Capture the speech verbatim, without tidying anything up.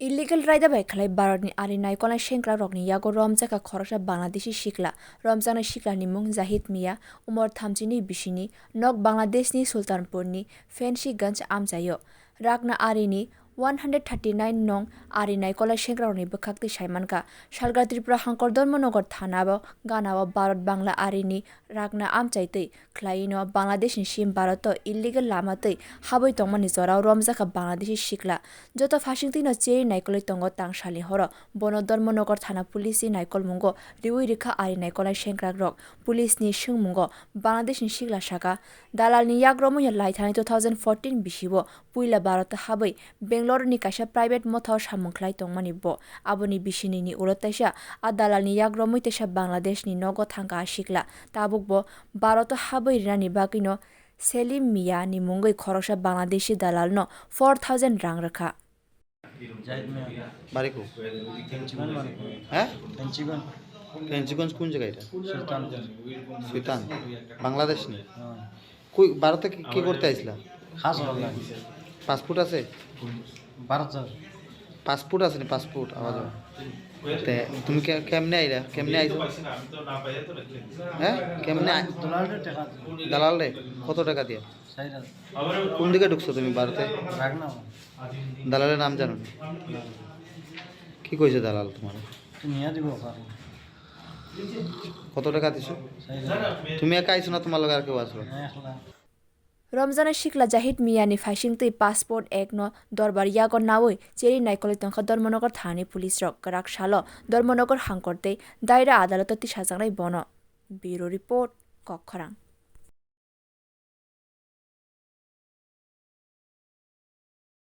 Illegal raida bai khlai Bharatni ari naikolnai sengkrakrokni yago romjakha khoroksa Bangladeshi sikla. Romjaknai siklani mung Jahid Mia, umor thamchini bisini, nok Bangladeshni Sultanpurni Fancyganj amchaio. Rakna arini one hundred thirty nine nong ari naikolnai sengkrakrokni bwkhaktwi saimankha. Salka Tripura hangkor Dharmanagar thanao ganao Bharat Bangla arini rakna amchaitwi khlaino Bangladeshni sim Bharoto illegal lama twi habwi tongmani jorao romjakha Bangladeshi sikla. Joto phasingtwino cherwi naikolwi tongo tangsalni horo. Bono Dharmanagar thana police ni naikolmungo riwi rikha ari naikolnai sengkrakrok. Police ni swngmungo Bangladeshni sikla saka, dalalni yak romwino lai thani two thousand fourteen bisibo puila Bharoto habwi Bangalore ni kaisa private mothao samung khlai tongmani bo. Aboni bisinini ulo teisa a dalalni yak romwi teisa Bangladeshni nogo thangkha a sikla. Tabukbo Bharoto habwi rinani bagwino Selim Mia ni mungwi khoroksa Bangladeshi dalalno four thousand rang rwkha. Zahid মিয়া। বাড়ি কো? ফেঞ্চিগঞ্জ বাড়ি। হ্যাঁ? ফেঞ্চিগঞ্জ। ফেঞ্চিগঞ্জ কোন জায়গা এটা? সুলতানপুর। সুলতান। বাংলাদেশ নি? হ্যাঁ। কই, ভারতে কি, কি করতে আইছিলা? কাজ করার লাগে। পাসপোর্ট আছে? ভারত যাওয়ার। পাসপোর্ট আছে নি? পাসপোর্ট, আওয়া যাওয়া। তে তুমি কে-, কেমনে আইলা? কেমনে আইছো? হ্যাঁ? কেমনে আই-, দালালরে টাকা দিই। দালালরে? কত টাকা দিয়া? চার হাজার। কোন দিকে ঢুকছো তুমি ভারতে? রাখনা। দালালের নাম জানো নি? না। কি কইছে দালাল তোমার? তুমি নিয়ে দিব পারো। কত টাকা দিছো? চার হাজার। তুমি একা আইছো না তোমার লগে আর কেউ আসলো? না, একলা। Romjaknai sikla Jahid Mia ni phaising twi passport act no dorbar yago nawi cherwi naikolwi tongkha Dharmanagar thani police rok. Kwrak salo Dharmanagar hangkor tei daira adaloto tisajaknai bono. Bureau report, Kokkhorang.